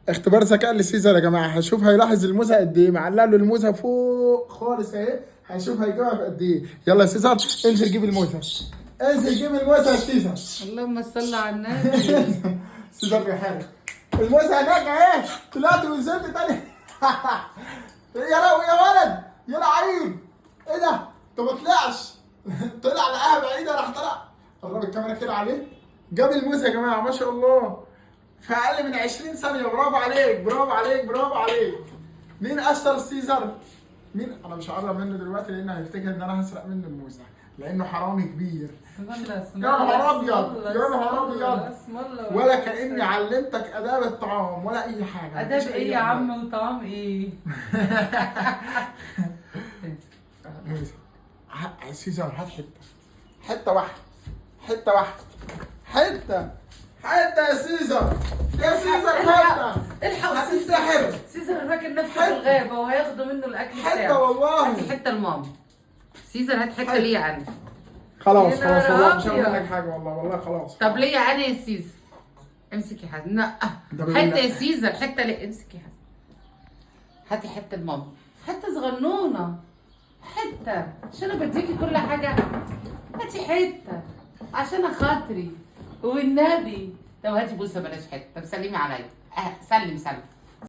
اختبار ذكاء لسيزر يا جماعة. هشوف هيلاحظ الموزه قد ايه. معلق له الموزه فوق خالص اهي، هشوف هيجيبها في قد ايه. يلا يا سيزر انزل جيب الموزه، انزل جيب الموزه يا سيزر. اللهم صل على النبي. سيزر بيحارب. الموزه هناك اهي، طلعت ونزلت تاني. يا لهوي يا ولد يا لعيب، ايه ده؟ انت ما طلعش. طلع لقاها بعيدة راح طلع. قرب الكاميرا كده عليه، جاب الموزه يا جماعة ما شاء الله في اقل من 20 ثانية. برافو عليك، برافو عليك، برافو عليك. مين اشطر سيزر؟ مين؟ انا مش هقرب منه دلوقتي لانه هيفتكر ان انا هسرق منه الموزه، لانه حرامي كبير. اسم الله اسم يا نهار الله، أبيض، اسم يا الله، نهار اسم الله، أبيض. اسم الله. ولا كاني علمتك اداب الطعام ولا اي حاجة. اداب مفيش أي ايه يا آداب. عم وطعام ايه؟ سيزر هات حتة، حتة واحدة، حتة واحدة، حتة، حتة يا سيزر، يا سيزر حتة. الحق هتنسحب. سيزر فاكر نفسه في حتة. الغابة وهياخدوا منه الاكل حتة بتاعه. والله. هاتي حتة لماما. سيزر هات حتة حتة. ليا انا. خلاص يا خلاص نهار والله مش هاخد أبيض. منك حاجة والله، والله خلاص. طب ليا انا يا سيزر. امسك يا حسن. لا ده بيقول حتة لا. يا سيزر، حتة ليه؟ امسك يا حسن. هاتي حتة لماما، حتة صغنونه، حتة عشان انا بديكي كل حاجة. هاتي حتة عشان خاطري والنبي. طب هاتي بوسه، بلاش حتة. طب سلمي عليا. سلم سلم.